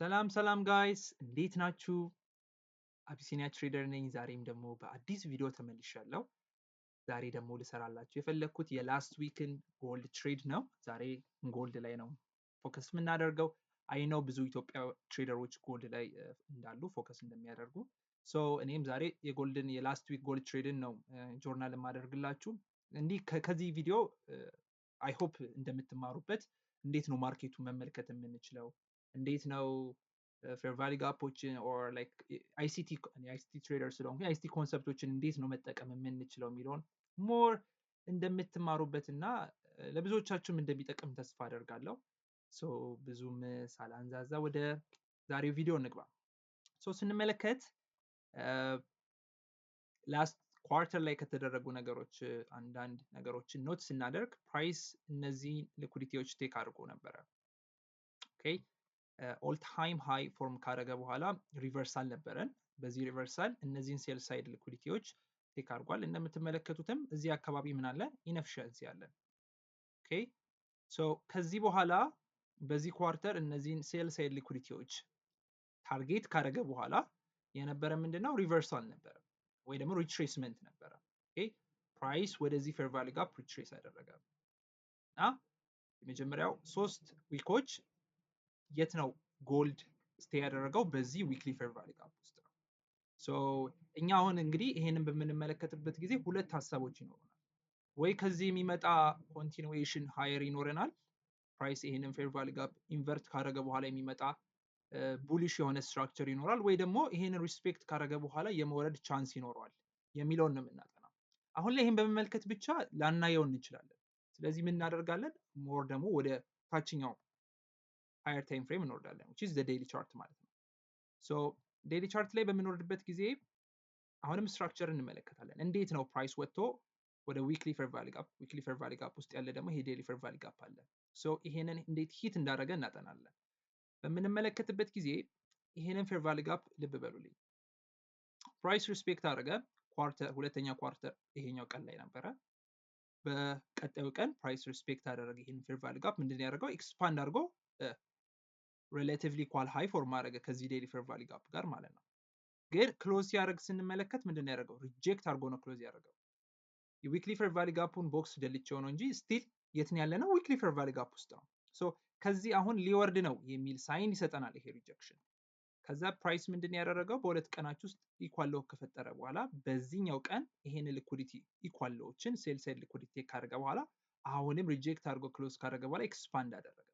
ሰላም ሰላም guys፣ እንዴት ናችሁ? አቢሲኒያ ትሬደር ነኝ። ዛሬም ደግሞ በአዲስ ቪዲዮ ተመልሻለሁ። ዛሬ ደግሞ ልሰራላችሁ የፈለግኩት የ last week ን gold trade ነው። ዛሬ gold ላይ ነው focus የምናደርገው። I know ብዙ ኢትዮጵያ trader ኦች gold ላይ እንዳሉ፣ focus እንደሚያደርጉ። So እኔም ዛሬ የ gold ን የ last week gold trade ን ነው ጆርናል የማደርግላችሁ። እንዲህ ከዚህ ቪዲዮ I hope እንደምትማሩበት፣ እንዴት ነው market ኡን መመልከት የምንችለው፣ እንዴት ነው fair value gap ኦችን or like ICT trader ስለሆንኩ ICT concept ኦችን እንዴት ነው መጠቀም የምንችለው የሚለውን more እንደምትማሩበት እና ለብዙዎቻችሁም እንደሚጠቅም ተስፋ አደርጋለሁ። So ብዙም ሳላንዛዛ ወደ ዛሬው ቪዲዮ እንግባ። So ስንመለከት last quarter ላይ ከተደረጉ ነገሮች አንዳንድ ነገሮችን note ስናደርግ price እነዚህን liquidity ዎች take አድርጎ ነበረ። Okay, all time high form ካደረገ በኋላ reversal ነበረን። በዚህ reversal እነዚህን sell side liquidity ዎች take አድርጓል። እንደምትመለከቱትም እዚህ አካባቢ ምን አለ? Inefficiency አለን። Okay, so ከዚህ በኋላ በዚህ quarter እነዚህን sell side liquidity ዎች target ካደረገ በኋላ የነበረ ምንድነው? Reversal ነበረ ወይ ደግሞ retracement ነበረ። Okay, price ወደዚህ fair value gap retrace አደረገ እና የመጀመሪያው 3 week ኦች የት ነው gold stay ያደረገው? በዚህ weekly fair value gap ውስጥ ነው። So እኛ አሁን እንግዲህ ይሄንን በምንመለከትበት ጊዜ ሁለት ሀሳቦች ይኖሩናል። ወይ ከዚህ የሚመጣ continuation higher ይኖረናል። Price ይሄንን fair value gap invert ካደረገ በኋላ የሚመጣ bullish የሆነ structure ይኖራል፣ ወይ ደግሞ ይሄንን respect ካደረገ በኋላ የመውረድ chance ይኖረዋል የሚለውን ነው የምናጠናው። አሁን ላይ ይሄን በመመልከት ብቻ ላናየው እንችላለን። ስለዚህ ምን እናደርጋለን? More ደግሞ ወደ ታችኛው higher time frame እንወርዳለን፣ which is the daily chart ማለት ነው። So daily chart ላይ በምንወርድበት ጊዜ አሁንም structure እንመለከታለን። እንዴት ነው price ወጥቶ ወደ weekly fair value gap፣ weekly fair value gap ውስጥ ያለ ደግሞ ይሄ daily fair value gap አለ። So ይሄንን እንዴት hit እንዳደረገ እናጠናለን። በምንመለከትበት ጊዜ ይሄንን fair value gap ልብ በሉልኝ። Price respect አደረገ quarter፣ ሁለተኛ quarter ይሄኛው ቀን ላይ ነበረ። በቀጣዩ ቀን price respect አደረገ ይሄንን fair value gap። ምንድን ያደረገው? Expand አድርጎ relatively equal high form አደረገ ከዚህ daily fair value gap ጋር ማለት ነው። ግን close ሲያደርግ ስንመለከት ምንድን ነው ያደረገው? Reject አድርጎ ነው close ያደረገው። የ weekly fair value gap ኡን box ደልቼው ነው እንጂ still የት ነው ያለነው? Weekly fair value gap ውስጥ ነው። So ከዚህ አሁን ሊወርድ ነው የሚል sign ይሰጠናል ይሄ rejection። ከዛ price ምንድን ነው ያደረገው? በሁለት ቀናት ውስጥ equal low ከፈጠረ በኋላ በዚህኛው ቀን ይሄን liquidity equal low ዎችን sell side liquidity ካደረገ በኋላ አሁንም reject አድርጎ close ካደረገ በኋላ expand አደረገ።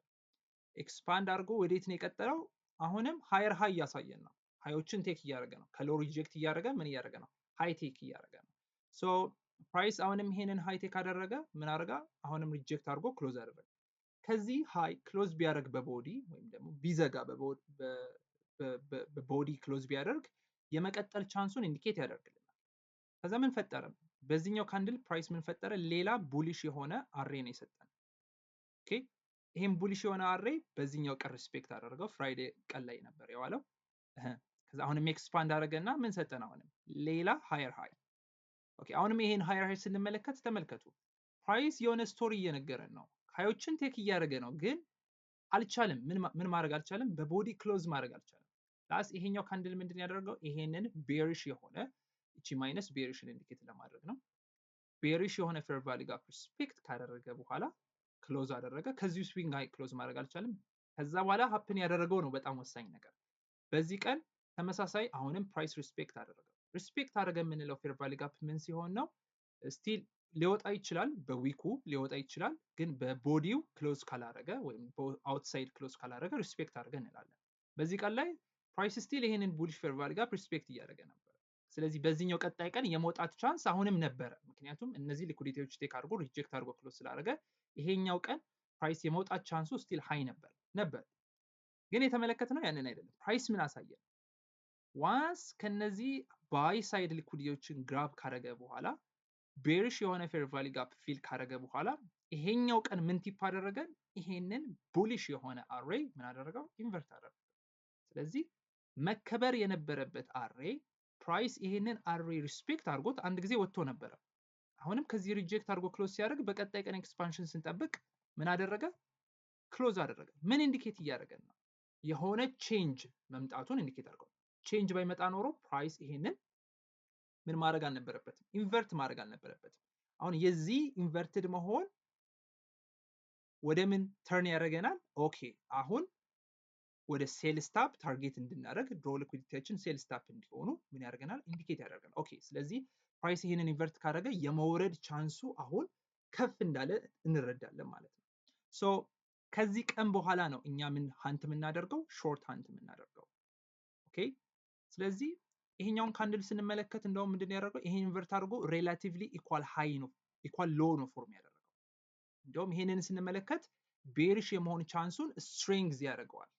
Expand አድርጎ ወዴት ነው የቀጠለው? አሁንም higher high እያሳየን ነው። High ኦችን take እያደረገ ነው። ከ low reject እያደረገ ምን እያደረገ ነው? High take እያደረገ ነው። So price አሁንም ይሄንን high take አደረገ። ምን አደረገ? አሁንም reject አድርጎ close አደረገ። ከዚህ high close ቢያደርግ በ body ወይም ደግሞ ቢዘጋ፣ በ body close ቢያደርግ የመቀጠል chance ኡን indicate ያደርግልናል። ከዛ ምን ፈጠረ? በዚህኛው candle price ምን ፈጠረ? ሌላ bullish የሆነ array ነው የሰጠን። Okay, ይሄም bullish የሆነ array በዚህኛው ቀን respect አደረገው። Friday ቀን ላይ ነበር የዋለው። ከዛ አሁንም expand አደረገና ምን ሰጠን? አሁንም ሌላ higher high። Okay, አሁንም ይሄን higher high ስንመለከት ተመልከቱ፣ price የሆነ story እየነገረን ነው። High ኦችን take እያደረገ ነው፣ ግን አልቻለም። ምን ማድረግ አልቻለም? በ body close ማድረግ አልቻለም። Plus ይሄኛው candle ምንድን ያደረገው? ይሄንን bearish የሆነ፣ እቺ minus bearish ን indicate ለማድረግ ነው። Bearish የሆነ fair value gap respect ካደረገ በኋላ close አደረገ። ከዚሁ swing high close ማድረግ አልቻለም። ከዛ በኋላ happen ያደረገው ነው በጣም ወሳኝ ነገር። በዚህ ቀን ተመሳሳይ አሁንም price respect አደረገው። Respect አደረገ የምንለው fair value gap ምን ሲሆን ነው? Still ሊወጣ ይችላል፣ በ wick ኡ ሊወጣ ይችላል፣ ግን በ body ው close ካላረገ ወይም outside close ካላረገ respect አደረገ እንላለን። በዚህ ቀን ላይ price still ይሄንን bullish fair value gap respect እያደረገ ነበር። ስለዚህ በዚህኛው ቀጣይ ቀን የመውጣት chance አሁንም ነበረ። ምክንያቱም እነዚህ liquidity ዎች take አድርጎ reject አድርጎ close ስላደረገ ይሄኛው ቀን price የመውጣት chance ኡ still high ነበር። ግን የተመለከትነው ያንን አይደለም። Price ምን አሳየን? Once ከነዚህ buy side liquidity ዎችን grab ካደረገ በኋላ፣ bearish የሆነ fair value gap fill ካደረገ በኋላ ይሄኛው ቀን ምን tip አደረገን? ይሄንን bullish የሆነ array ምን አደረገው? Invert አደረገው። ስለዚህ መከበር የነበረበት array price ይሄንን array respect አድርጎት አንድ ጊዜ ወጥቶ ነበረ። አሁንም ከዚህ reject አድርጎ close ሲያደርግ በቀጣይ ቀን expansion ስንጠብቅ ምን አደረገ? Close አደረገ። ምን indicate እያደረገን ነው? የሆነ change መምጣቱን indicate አድርገዋል። Change ባይመጣ ኖሮ price ይሄንን ምን ማድረግ አልነበረበትም? Invert ማድረግ አልነበረበትም። አሁን የዚህ inverted መሆን ወደ ምን turn ያደርገናል? Okay፣ አሁን ወደ sell stop target እንድናደርግ፣ draw liquidity ያችን sell stop እንዲሆኑ ምን ያደርገናል? Indicate ያደርገናል። Okay፣ ስለዚህ price ይሄንን invert ካደረገ የመውረድ chance ኡ አሁን ከፍ እንዳለ እንረዳለን ማለት ነው። So ከዚህ ቀን በኋላ ነው እኛ ምን hunt የምናደርገው? Short hunt የምናደርገው። Okay፣ ስለዚህ ይሄኛውን candle ስንመለከት እንደውም ምንድን ነው ያደረገው? ይሄን invert አድርጎ relatively equal high ነው፣ equal low ነው form ያደረገው። እንደውም ይሄንን ስንመለከት bearish የመሆን chance ኡን strength ያደርገዋል፣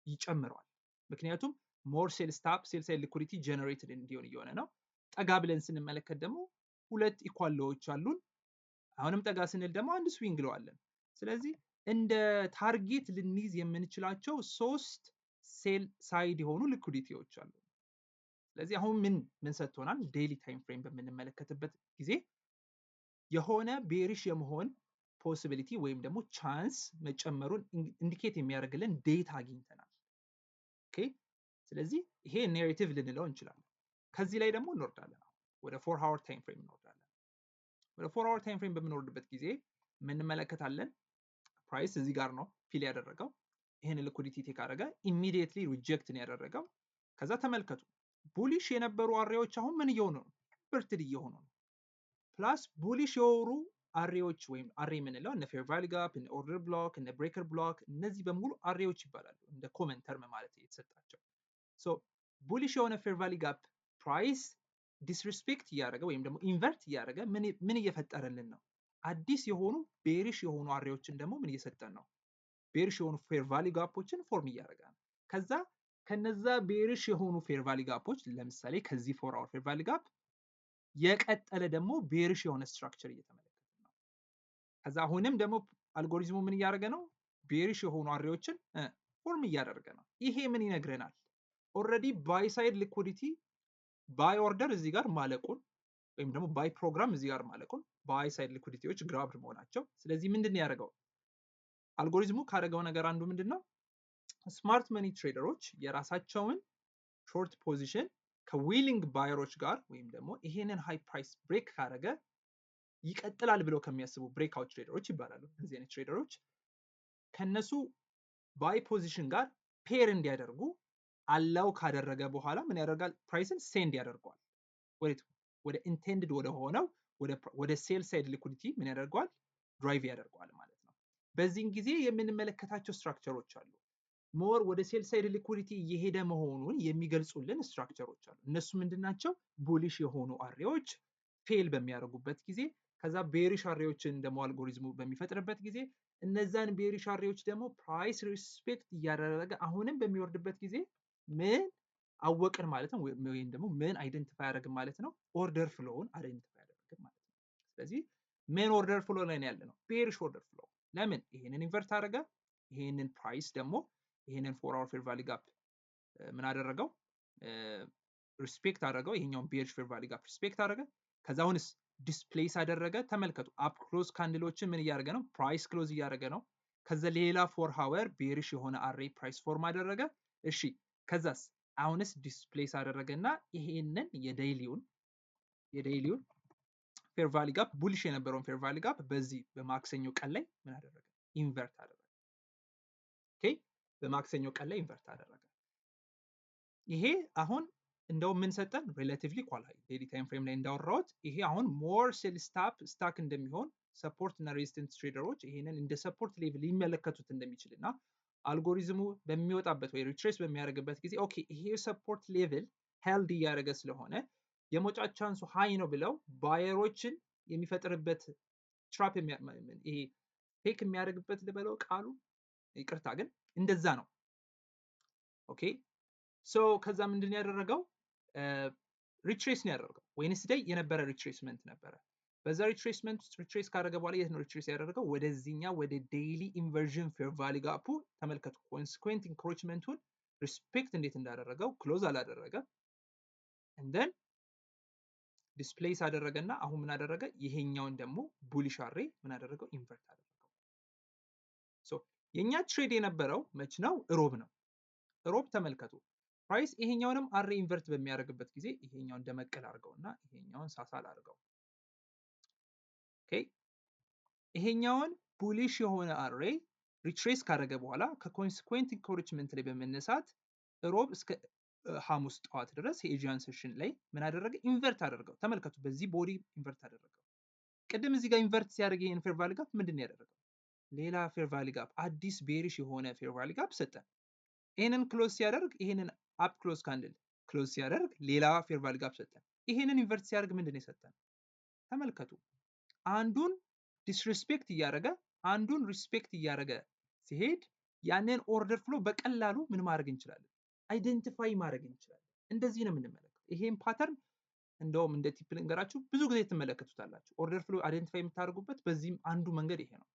ይጨምረዋል። ምክንያቱም more sell stop፣ sell side liquidity generated እንዲሆን እየሆነ ነው። ጠጋ ብለን ስንመለከት ደግሞ ሁለት equal low ዎች አሉን። አሁንም ጠጋ ስንል ደግሞ አንድ swing low አለን። ስለዚህ እንደ target ልንይዝ የምንችላቸው ሶስት sell side የሆኑ liquidity ዎች አሉ። ስለዚህ አሁን ምን ሰጥቶናል? Daily time frame በምንመለከትበት ጊዜ የሆነ bearish የመሆን possibility ወይም ደግሞ chance መጨመሩን indicate የሚያደርግልን data አግኝተናል። Okay፣ ስለዚህ ይሄ narrative ልንለው እንችላለን። ከዚህ ላይ ደግሞ እንወርዳለን፣ ወደ 4 hour time frame እንወርዳለን። ወደ 4 hour time frame በምንወርድበት ጊዜ የምንመለከታለን price እዚህ ጋር ነው fill ያደረገው። ይህን liquidity take አደረገ፣ immediately reject ነው ያደረገው። ከዛ ተመልከቱ፣ bullish የነበሩ array ዎች አሁን ምን እየሆኑ ነው? Inverted እየሆኑ ነው። Plus bullish የሆኑ array ዎች ወይም array የምንለው እነ fair value gap፣ እነ order block፣ እነ breaker block፣ እነዚህ በሙሉ array ዎች ይባላሉ። እንደ common term ማለት የተሰጣቸው። So bullish የሆነ fair value gap price disrespect እያደረገ ወይም ደግሞ invert እያደረገ ምን እየፈጠረልን ነው? አዲስ የሆኑ bearish የሆኑ array ዎችን ደግሞ ምን እየሰጠን ነው? Bearish የሆኑ fair value gap ኦችን form እያደረገ ነው። ከዛ ከነዛ bearish የሆኑ fair value gap ኦች፣ ለምሳሌ ከዚህ 4 hour fair value gap የቀጠለ ደግሞ bearish የሆነ structure እየተመለከትን ነው። ከዛ አሁንም ደግሞ አልጎሪዝሙ ምን እያደረገ ነው? Bearish የሆኑ array ዎችን form እያደረገ ነው። ይሄ ምን ይነግረናል? Already buy side liquidity buy order እዚህ ጋር ማለቁን ወይም ደግሞ buy program እዚህ ጋር ማለቁን፣ buy side liquidity ዎች grabbed መሆናቸው። ስለዚህ ምንድን ነው ያደረገው? አልጎሪዝሙ ካደረገው ነገር አንዱ ምንድን ነው? Smart money trader ኦች የራሳቸውን short position ከ willing buyer ኦች ጋር ወይም ደግሞ ይሄንን high price break ካደረገ ይቀጥላል ብለው ከሚያስቡ፣ breakout trader ኦች ይባላሉ። እነዚህ አይነት trader ኦች ከነሱ buy position ጋር pair እንዲያደርጉ allow ካደረገ በኋላ ምን ያደርጋል? Price ን send ያደርገዋል። ወዴት? ወደ intended ወደ ሆነው ወደ sell side liquidity ምን ያደርገዋል? Drive ያደርገዋል ማለት ነው። በዚህን ጊዜ የምንመለከታቸው structure ኦች አሉ። More ወደ sell side liquidity እየሄደ መሆኑን የሚገልጹልን structure ኦች አሉ። እነሱ ምንድን ናቸው? Bullish የሆኑ array ዎች fail በሚያደርጉበት ጊዜ፣ ከዛ bearish array ዎችን ደግሞ አልጎሪዝሙ በሚፈጥርበት ጊዜ፣ እነዛን bearish array ዎች ደግሞ price respect እያደረገ አሁንም በሚወርድበት ጊዜ ምን አወቅን ማለት ነው፣ ወይም ደግሞ ምን identify ያደረግን ማለት ነው? Order flow ውን identify ያደረግን ማለት ነው። ስለዚህ ምን order flow ላይ ነው ያለነው? Bearish order flow። ለምን? ይሄንን invert አደረገ። ይሄንን price ደግሞ ይሄንን 4 hour fair value gap ምን አደረገው? Respect አደረገው። ይሄኛውን bearish fair value gap respect አደረገ። ከዛ አሁንስ displace አደረገ። ተመልከቱ፣ up close candle ኦችን ምን እያደረገ ነው? Price close እያደረገ ነው። ከዛ ሌላ 4 hour bearish የሆነ array price form አደረገ። እሺ፣ ከዛስ አሁንስ displace አደረገ እና ይሄንን የ daily ውን fair value gap፣ bullish የነበረውን fair value gap በዚህ በማክሰኞ ቀን ላይ ምን አደረገ? Invert አደረገ። Okay፣ በማክሰኞ ቀን ላይ invert አደረገ። ይሄ አሁን እንደው ምን ሰጠን? Relatively equal high daily time frame ላይ እንዳወራሁት ይሄ አሁን more sell stop stuck እንደሚሆን፣ support እና resistance trader ኦች ይሄንን እንደ support level ሊመለከቱት እንደሚችል እና አልጎሪዝሙ በሚወጣበት ወይ retrace በሚያደርግበት ጊዜ okay፣ ይሄ support level held እያደረገ ስለሆነ የመውጫት chance ኡ high ነው ብለው buyer ኦችን የሚፈጥርበት trap፣ ይሄ fake የሚያደርግበት ልበለው ቃሉ ይቅርታ፣ ግን እንደዛ ነው። Okay፣ so ከዛ ምንድን ያደረገው? Retrace ነው ያደረገው። Wednesday የነበረ retracement ነበረ። በዛ retracement ውስጥ retrace ካደረገ በኋላ የት ነው retrace ያደረገው? ወደዚህኛ ወደ daily inversion fair value gap ኡ። ተመልከቱ፣ consequent encroachment ኡን respect እንዴት እንዳደረገው። Close አላደረገ፣ and then displace አደረገና አሁን ምን አደረገ? ይሄኛውን ደግሞ bullish array ምን አደረገው? Invert አደረገው። So የእኛ trade የነበረው መች ነው? እሮብ ነው። ሮብ ተመልከቱ፣ price ይሄኛውንም array invert በሚያደርግበት ጊዜ፣ ይሄኛውን ደመቅ ላድርገው እና ይሄኛውን ሳሳ ላድርገው። Okay፣ ይሄኛውን bullish የሆነ array retrace ካደረገ በኋላ ከ consequent encroachment ላይ በመነሳት ሮብ እስከ ሐሙስ ጠዋት ድረስ የ Asian session ላይ ምን አደረገ? Invert አደረገው። ተመልከቱ፣ በዚህ body invert አደረገው። ቅድም እዚህ ጋር invert ሲያደርግ ይሄን fair value gap ምንድን ነው ያደረገው? ሌላ fair value gap፣ አዲስ bearish የሆነ fair value gap ሰጠን። ይሄንን close ሲያደርግ፣ ይሄንን up close candle close ሲያደርግ ሌላ fair value gap ሰጠን። ይሄንን invert ሲያደርግ ምንድን ነው የሰጠን? ተመልከቱ። አንዱን disrespect እያደረገ፣ አንዱን respect እያደረገ ሲሄድ ያንን order flow በቀላሉ ምን ማድረግ እንችላለን? Identify ማድረግ እንችላለን። እንደዚህ ነው የምንመለከተው። ይሄን pattern እንደውም እንደ tip ልንገራችሁ፣ ብዙ ጊዜ ትመለከቱታላችሁ። Order flow identify የምታደርጉበት በዚህም አንዱ መንገድ ይሄ ነው።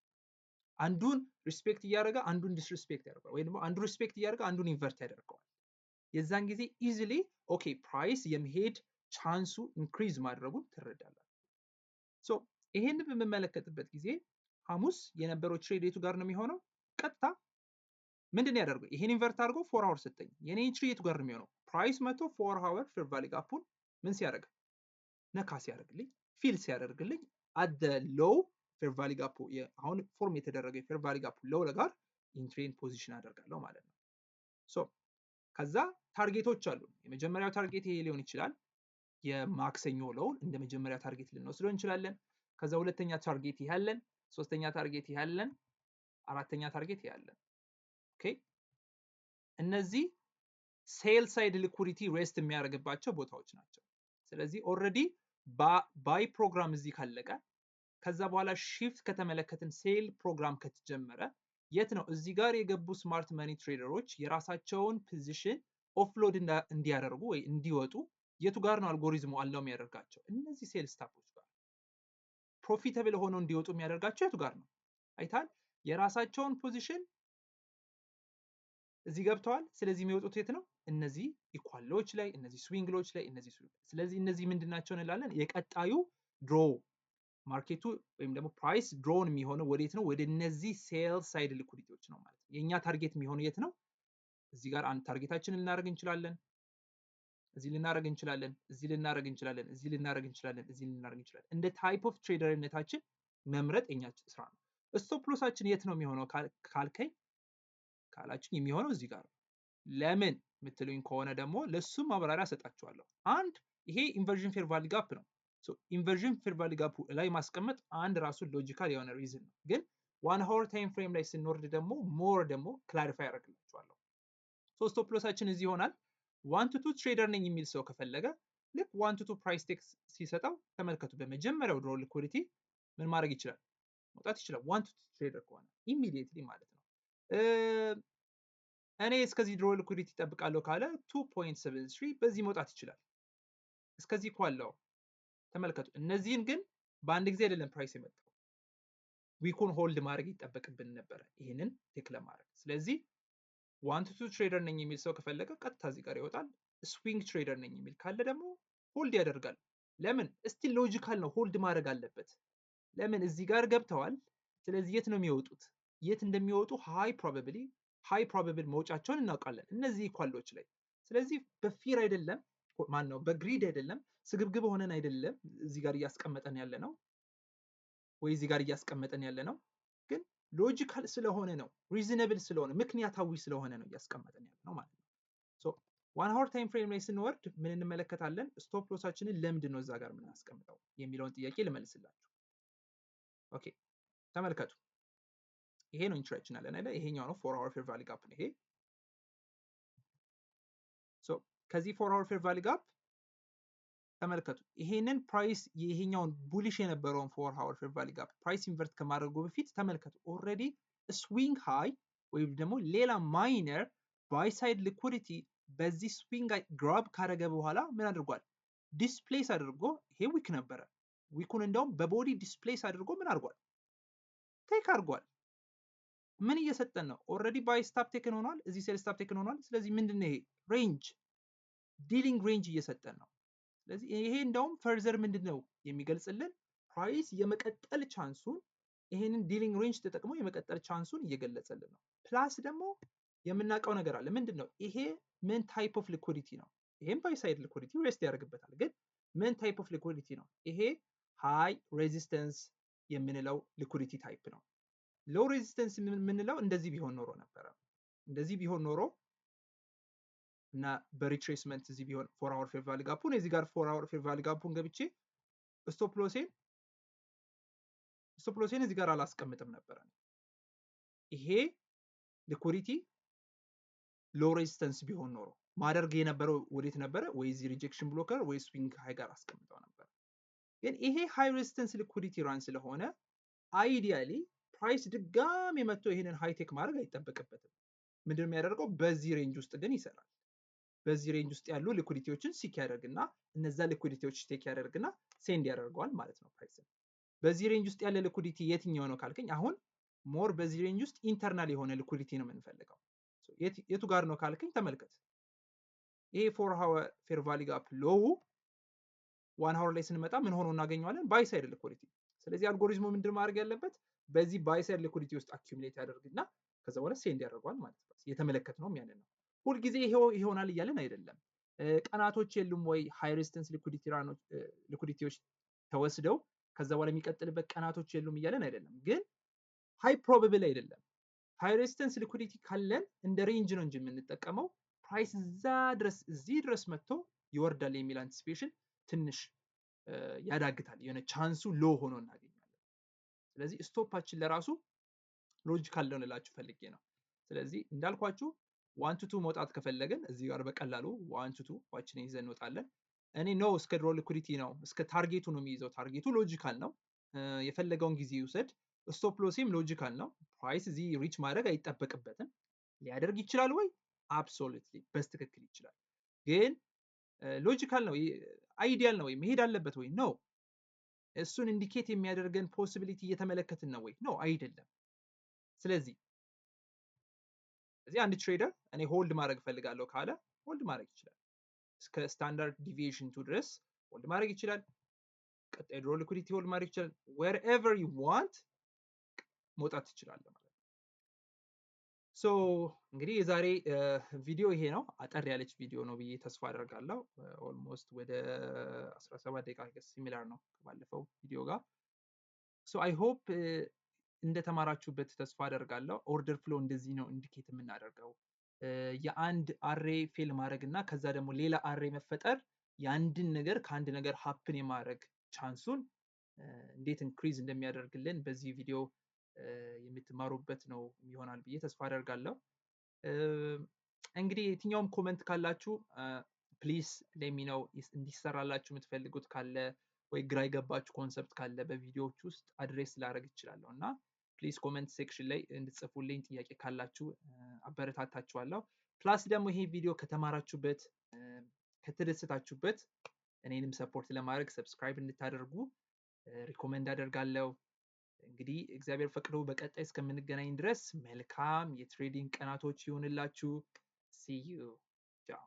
አንዱን respect እያደረገ አንዱን disrespect ያደርገዋል፣ ወይም ደግሞ አንዱ respect እያደረገ አንዱን invert ያደርገዋል። የዛን ጊዜ easily okay price የመሄድ chance ኡ increase ማድረጉን ትረዳላችሁ። So ይሄንን በምመለከትበት ጊዜ ሐሙስ የነበረው trade የቱ ጋር ነው የሚሆነው? ቀጥታ ምንድን ነው ያደርገው? ይሄን invert አድርጎ 4 hour ሰጠኝ። የኔ entry የቱ ጋር ነው የሚሆነው? Price መቶ 4 hour fair value gap ኡን ምን ሲያደርግ፣ ነካ ሲያደርግልኝ፣ fill ሲያደርግልኝ at the low fair value gap ኡ፣ አሁን form የተደረገ የ fair value gap ኡ low ጋር entry ን position አደርጋለሁ ማለት ነው። So ከዛ target ኦች አሉ። የመጀመሪያው target ይሄ ሊሆን ይችላል። የማክሰኞ low ን እንደ መጀመሪያ target ልንወስደው እንችላለን። ከዛ ሁለተኛ target ይሄ አለን፣ ሶስተኛ target ይሄ አለን፣ አራተኛ target ይሄ አለን። Okay፣ እነዚህ sell side liquidity rest የሚያደርግባቸው ቦታዎች ናቸው። ስለዚህ already buy program እዚህ ካለቀ፣ ከዛ በኋላ shift ከተመለከትን፣ sell program ከተጀመረ የት ነው እዚህ ጋር የገቡ smart money trader ኦች የራሳቸውን position offload እንዲያደርጉ ወይ እንዲወጡ የቱ ጋር ነው algorithm ኡ allow የሚያደርጋቸው? እነዚህ sell stop ኦች ጋር profitable ሆነው እንዲወጡ የሚያደርጋቸው የቱ ጋር ነው? አይታል፣ የራሳቸውን position እዚህ ገብተዋል። ስለዚህ የሚወጡት የት ነው? እነዚህ equal low ኦች ላይ፣ እነዚህ swing low ኦች ላይ፣ እነዚህ swing። ስለዚህ እነዚህ ምንድን ናቸው እንላለን? የቀጣዩ draw market ኡ ወይም ደግሞ price drawn የሚሆነው ወዴት ነው? ወደ እነዚህ sell side liquidity ዎች ነው ማለት ነው። የእኛ target የሚሆነው የት ነው? እዚህ ጋር አንድ target ኣችንን ልናደርግ እንችላለን። እዚህ ልናደርግ እንችላለን። እዚህ ልናደርግ እንችላለን። እዚህ ልናደርግ እንችላለን። እዚህ ልናደርግ እንችላለን። እንደ type of trader ነታችን መምረጥ የኛ ስራ ነው። Stop loss ኣችን የት ነው የሚሆነው ካልከኝ፣ ካላችን የሚሆነው እዚህ ጋር ነው። ለምን የምትሉኝ ከሆነ ደግሞ ለሱም ማብራሪያ ሰጣችኋለሁ። አንድ ይሄ inversion fair value gap ነው። Inversion fair value gap ላይ ማስቀመጥ አንድ ራሱ logical የሆነ reason ነው። ግን 1 hour time frame ላይ ስንወርድ ደግሞ more ደግሞ clarify ያደርግላችኋለሁ። So stop loss ኣችን እዚህ ይሆናል። 1 to 2 trader ነኝ የሚል ሰው ከፈለገ ልክ 1 to 2 price take ሲሰጠው ተመልከቱ። በመጀመሪያው draw liquidity ምን ማድረግ ይችላል? መውጣት ይችላል። 1 to 2 trader ከሆነ immediately ማለት ነው። እኔ እስከዚህ draw liquidity እጠብቃለሁ ካለ 2.73 በዚህ መውጣት ይችላል። እስከዚህ እኮ አለው፣ ተመልከቱ። እነዚህን ግን በአንድ ጊዜ አይደለም price የመጣው፣ wick ኡን hold ማድረግ ይጠበቅብን ነበረ ይህንን take ለማድረግ። ስለዚህ 1 to 2 trader ነኝ የሚል ሰው ከፈለገ ቀጥታ እዚህ ጋር ይወጣል። Swing trader ነኝ የሚል ካለ ደግሞ hold ያደርጋል። ለምን? Still logical ነው፣ hold ማድረግ አለበት። ለምን? እዚህ ጋር ገብተዋል። ስለዚህ የት ነው የሚወጡት? የት እንደሚወጡ high probable መውጫቸውን እናውቃለን እነዚህ equal low ኦች ላይ። ስለዚህ በ fear አይደለም፣ ማን ነው፣ በ greed አይደለም፣ ስግብግብ ሆነን አይደለም እዚህ ጋር እያስቀመጠን ያለ ነው ወይ እዚህ ጋር እያስቀመጠን ያለ ነው፣ ግን logical ስለሆነ ነው፣ reasonable ስለሆነ፣ ምክንያታዊ ስለሆነ ነው እያስቀመጠን ያለ ነው ማለት ነው። So 1 hour time frame ላይ ስንወርድ ምን እንመለከታለን? Stop loss ኣችንን ለምንድን ነው እዛ ጋር የምናስቀምጠው የሚለውን ጥያቄ ልመልስላችሁ። Okay፣ ተመልከቱ። ይሄ ነው entry ኣችን አለን አይደል? ይሄኛው ነው 4 hour fair value gap ነው ይሄ። So ከዚህ 4 hour fair value gap ተመልከቱ። ይሄንን price ይሄኛውን bullish የነበረውን 4 hour fair value gap price invert ከማድረጉ በፊት ተመልከቱ። Already swing high ወይም ደግሞ ሌላ minor buy side liquidity በዚህ swing grab ካደረገ በኋላ ምን አድርጓል? Displace አድርጎ፣ ይሄ wick ነበረ። Wick ኡን እንደውም በ body displace አድርጎ ምን አድርጓል? Take አድርጓል። ምን እየሰጠን ነው? Already buy stop taken ሆኗል። እዚህ sell stop taken ሆኗል። ስለዚህ ምንድን ነው ይሄ range፣ dealing range እየሰጠን ነው። ስለዚህ ይሄ እንደውም further ምንድን ነው የሚገልጽልን? Price የመቀጠል chance ኡን፣ ይሄንን dealing range ተጠቅሞ የመቀጠል chance ኡን እየገለጸልን ነው። Plus ደግሞ የምናውቀው ነገር አለ። ምንድን ነው ይሄ? ምን type of liquidity ነው? ይሄም buy side liquidity rest ያደርግበታል። ግን ምን type of liquidity ነው? ይሄ high resistance የምንለው liquidity type ነው። Low resistance የምንለው እንደዚህ ቢሆን ኖሮ ነበረ። እንደዚህ ቢሆን ኖሮ እና በ retracement እዚህ ቢሆን 4 hour fair value gap ኡን እዚህ ጋር 4 hour fair value gap ኡን ገብቼ stop loss ኤን እዚህ ጋር አላስቀምጥም ነበረ። ይሄ liquidity low resistance ቢሆን ኖሮ ማደርግ የነበረው ወዴት ነበረ? ወይ እዚህ rejection block ወይ swing high ጋር አስቀምጠው ነበር። ግን ይሄ high resistance liquidity run ስለሆነ ideally price ድጋሜ መጥቶ ይሄንን high take ማድረግ አይጠበቅበትም። ምንድን የሚያደርገው? በዚህ range ውስጥ ግን ይሰራል። በዚህ range ውስጥ ያሉ liquidity ዎችን seek ያደርግና እነዛ liquidity ዎች take ያደርግና send ያደርገዋል ማለት ነው price ን። በዚህ range ውስጥ ያለ liquidity የትኛው ነው ካልከኝ፣ አሁን more በዚህ range ውስጥ internal የሆነ liquidity ነው የምንፈልገው። የቱ ጋር ነው ካልከኝ፣ ተመልከት። ይሄ 4 hour fair value gap low 1 hour ላይ ስንመጣ ምን ሆኖ እናገኘዋለን? Buy side liquidity። ስለዚህ አልጎሪዝሙ ምንድን ማድረግ ያለበት? በዚህ buy side liquidity ውስጥ accumulate ያደርግና ከዛ በኋላ send ያደርገዋል ማለት ነው። የተመለከትነውም ያንን ነው። ሁልጊዜ ይሄው ይሆናል እያለን አይደለም። ቀናቶች የሉም ወይ high resistance liquidity ዎች ተወስደው ከዛ በኋላ የሚቀጥልበት ቀናቶች የሉም እያለን አይደለም። ግን high probable አይደለም። High resistance liquidity ካለን እንደ range ነው እንጂ የምንጠቀመው price እዛ ድረስ እዚህ ድረስ መጥቶ ይወርዳል የሚል anticipation ትንሽ ያዳግታል። የሆነ chance ኡ low ሆኖ እናገኛለን። ስለዚህ stop ኣችን ለራሱ logical ልሆንላችሁ ፈልጌ ነው። ስለዚህ እንዳልኳችሁ 1 to 2 መውጣት ከፈለግን እዚህ ጋር በቀላሉ 1 to 2 ዋችንን ይዘን እንወጣለን። እኔ no፣ እስከ draw liquidity ነው፣ እስከ target ኡ ነው የሚይዘው። Target ኡ logical ነው። የፈለገውን ጊዜ ይውሰድ። Stop loss ኤም logical ነው። Price እዚህ reach ማድረግ አይጠበቅበትም። ሊያደርግ ይችላል ወይ? Absolutely በትክክል ይችላል። ግን logical ነው፣ ideal ነው ወይ? መሄድ አለበት ወይ? No። እሱን indicate የሚያደርገን possibility እየተመለከትን ነው ወይ? No፣ አይደለም። ስለዚህ እዚህ አንድ trader እኔ hold ማድረግ እፈልጋለሁ ካለ hold ማድረግ ይችላል። እስከ standard deviation two ድረስ hold ማድረግ ይችላል። ቀጣይ draw liquidity hold ማድረግ ይችላል። Wherever you want መውጣት ትችላለህ ማለት ነው። So እንግዲህ የዛሬ ቪዲዮ ይሄ ነው። አጠር ያለች ቪዲዮ ነው ብዬ ተስፋ አደርጋለሁ። Almost ወደ 17 ደቂቃ similar ነው ከባለፈው ቪዲዮ ጋር። So I hope እንደተማራችሁበት ተስፋ አደርጋለሁ። Order flow እንደዚህ ነው indicate የምናደርገው። የአንድ array fail ማድረግ እና ከዛ ደግሞ ሌላ array መፈጠር የአንድን ነገር ከአንድ ነገር happen የማድረግ chance ኡን እንዴት increase እንደሚያደርግልን በዚህ ቪዲዮ የምትማሩበት ነው ይሆናል ብዬ ተስፋ አደርጋለሁ። እንግዲህ የትኛውም comment ካላችሁ please let me know። እንዲሰራላችሁ የምትፈልጉት ካለ ወይ ግራ የገባችሁ concept ካለ በቪዲዮዎች ውስጥ address ላደርግ እችላለሁ እና please comment section ላይ እንድትጽፉልኝ ጥያቄ ካላችሁ አበረታታችኋለሁ። Plus ደግሞ ይሄ ቪዲዮ ከተማራችሁበት፣ ከተደሰታችሁበት እኔንም support ለማድረግ subscribe እንድታደርጉ recommend አደርጋለሁ። እንግዲህ እግዚአብሔር ፈቅዶ በቀጣይ እስከምንገናኝ ድረስ መልካም የ trading ቀናቶች ይሁንላችሁ። See you፣ ቻው።